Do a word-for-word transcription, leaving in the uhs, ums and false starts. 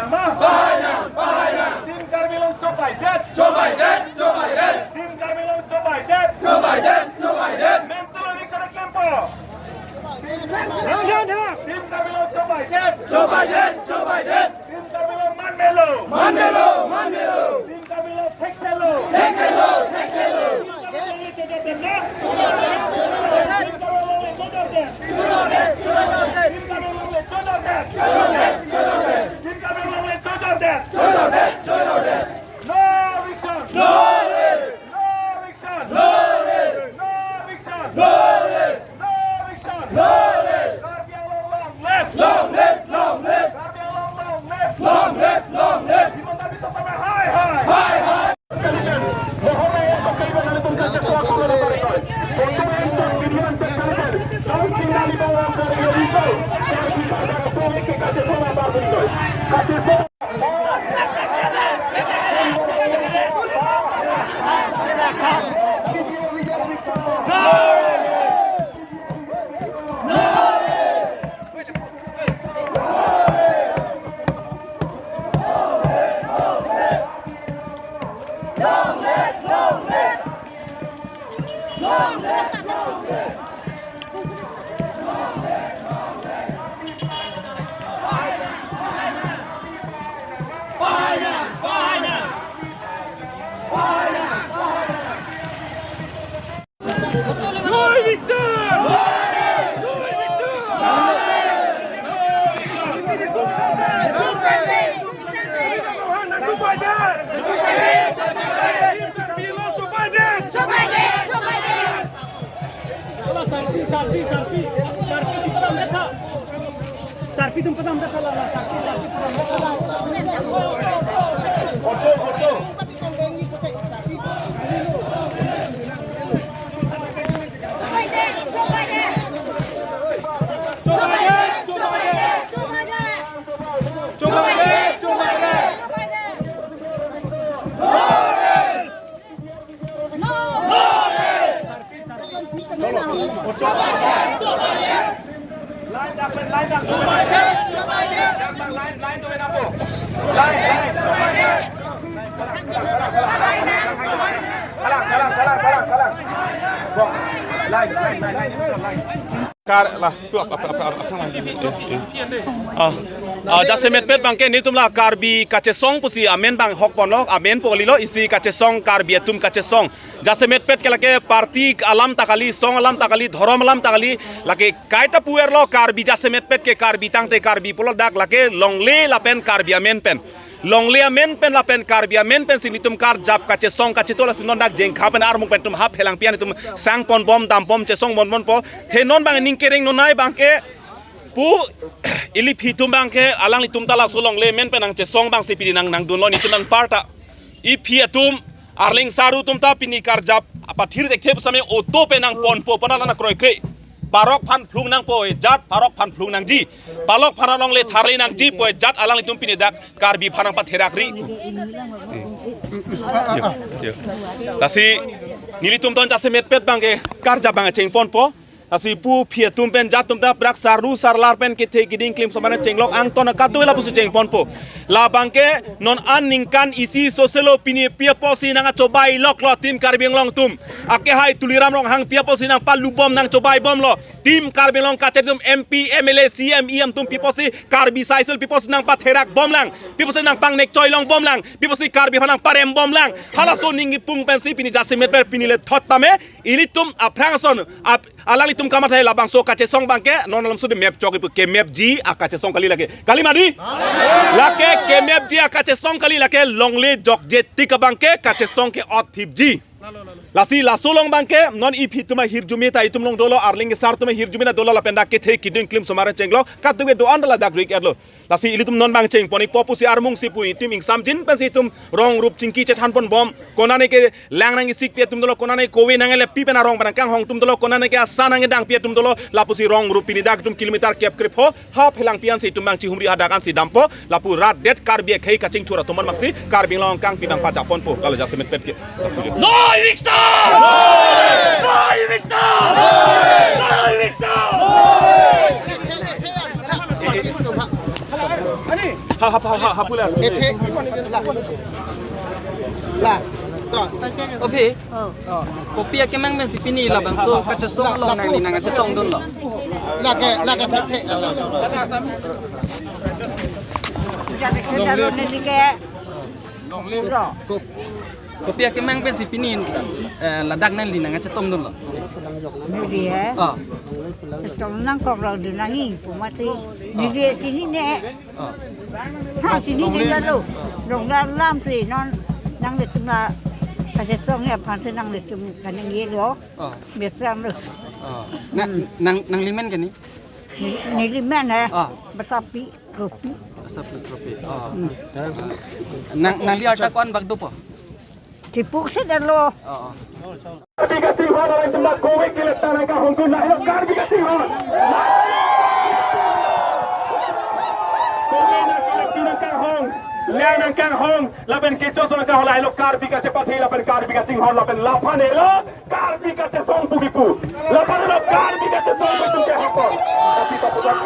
Bahai nang, bahai nang. Team Karbi Anglong chobaidet. Chobaidet, chobaidet. Team Karbi Anglong chobaidet. Chobaidet, chobaidet. Mental eviction klempo. Team Karbi Anglong chobaidet. Chobaidet, chobaidet. Team Karbi Anglong manmelo. Manmelo, manmelo. Team Karbi Anglong thekthelo. Thekthelo, thekthelo. Team Karbi Anglong le chojordet. Team Karbi Anglong le chojordet. Team Karbi Anglong le chojordet. Team Karbi Anglong le chojordet. Chojordet, chojordet. No eviction. No rest. No eviction. No rest. No eviction. No rest. No eviction. No rest. Karbi Anglong long live. Long live, long live. Karbi Anglong long live. Long live, long live. Himanta Biswa Sarma hai hai. Hai hai. Sarpi, sarpi, sarpi. Sarpi atum padam dak hala, sarpi, sarpi padam dak hala. Kar la, tu apa, apa, apa, apa lagi? Eh, eh. Ah, ah, jasemetpet abangke nelitum la Karbi kachesong pusi amen abang hok ponlo, amen pu kalilo, isi kachesong, Karbi atum kachesong. Jasemetpet ke lake party alam ta kali, song alam ta kali, dhorom alam ta kali, lake kaita puverlo Karbi jasemetpet ke Karbi tangte Karbi pulo dak lake longle lapen Karbi amen pen. Longle amen pen lapen Karbi amen pensi nelitum karjap kachesong kachito lasi non dak Jengkha pen armung pen itum hap helang pian itum sang ponbom dampom chesong ponbompo. The non abang ning kereng nonai abangke pu ili aphi atum abangke alanglitum ta laso longle amen pen nangchesong abangsi pini nang nangdunlo nelitum nang parta. Aphi atum Arleng Saru atum ta pini karjap apathir thekthe pusitame auto pen nangponpo pona lana kroikre. Parok aphan phlung nangpo e jat, parok aphan phlung nangji. Parok aphan alongle tharli nangji pu e jat alanglitum pini dak Karbi aphan nangpatherakri. Yo, yo. Lasi nelitum ton jasemetpet abangke karjap abang chengponpo. Lasi pu aphi atum pen jat atum ta prak sarlu sarlar pen kethe kiding klim somana chenglok angton kadokave lapusi chengponpo. Labangke non an ningkan isi soselo pini pi apotsi nangchobailoklo Team Karbi Anglong atum. Akehai Tuliram Ronghang pi apotsi nangpalubom nangchobaibomlo. Team Karbi Anglong kacharli atum M P, M L A, C M, E M atum pi apotsi Karbi Sai Sol pi apotsi nangpatherakbomlang. Pi apotsi nangpangnekchoilongbomlang. Pi apotsi Karbi aphan nangparembomlang. Halaso aning kipung pensi pini jasemetpet pini le thot tame. Ilitum aphrang ason ap, alanglitum kamathai labangso kachesong abangke non alam sudi map chok ipu kemapji akachesong kali lake. Kali madi? Lake kemapji akachesong kali lake longle jokje tik abangke kachesong ke-ot thipji. Lasi laso along abangke non aphi atum ahirjume ta itum along dolo, Arleng Sar atum ahirjume ta dolo lapen dak kethe kiding klim somar chenglok kadokave do-an ta ladak rik-etlo. Lasi ilitum non abang chengpon-ikpo pusi armungsi pu itum ingsamjin pensi itum rong rup chingki chethan ponbom. Konane ke lang nang-isikpi atum dolo, konane kove nang-eleppi pen arong pen nangkanghong atum dolo, konane ke asa nangkedangpi atum dolo, lapusi rong rup pini dak itum kilometer kep krepho, hap helang piansi itum abang chihumri hadak ansi dampo, lapu rat det Karbi akhei kachingthur atum abangsi, Karbi Anglong kangpi abang pajapponpo, lalo jasemetpet ke. No eviction! No eviction! No eviction! Ani, Ha ha ha ha ha pula. Ephe. La. La. To. O phi. Oh. Kopi akemang pensi pini labangso kachesong along nangli nang kachetongdunlo? Lake, lake thek thek. Ko-, kopi akemang pensi pini, eh, ladak nangli nang kachetongdunlo? Neli, eh? Oh. Chetong nangkoklo di nangji pu mati. Neli chinine. Oh. Ha, chinine lo. Longle alamsi non nanglitum la kachesong aphansi nanglitum kaningje lo. Oh. Biasa lo. Oh. Na, nang, nangli men keni? Neli men, eh. Oh. Basapi Kropi. Basapi Kropi. Oh. Hmm. Nang, nangli arta ko-an bak dopo? Tipuk sedalo. Oh, oh. Karbi Kachinghon alang tembak kove kelet ta nangkanghongdun lahelo Karbi Kachinghon. Kove nangkelet tu nangkanghong, lang nangkanghong, lapen kecho ason nangkanghong lahelo Karbi kachepathe, lapen Karbi Kachinghon, lapen laphan helo Karbi kachesong pu kipu. Laphan helo Karbi kachesong pu kipu ke hapon. Tapi tak punya.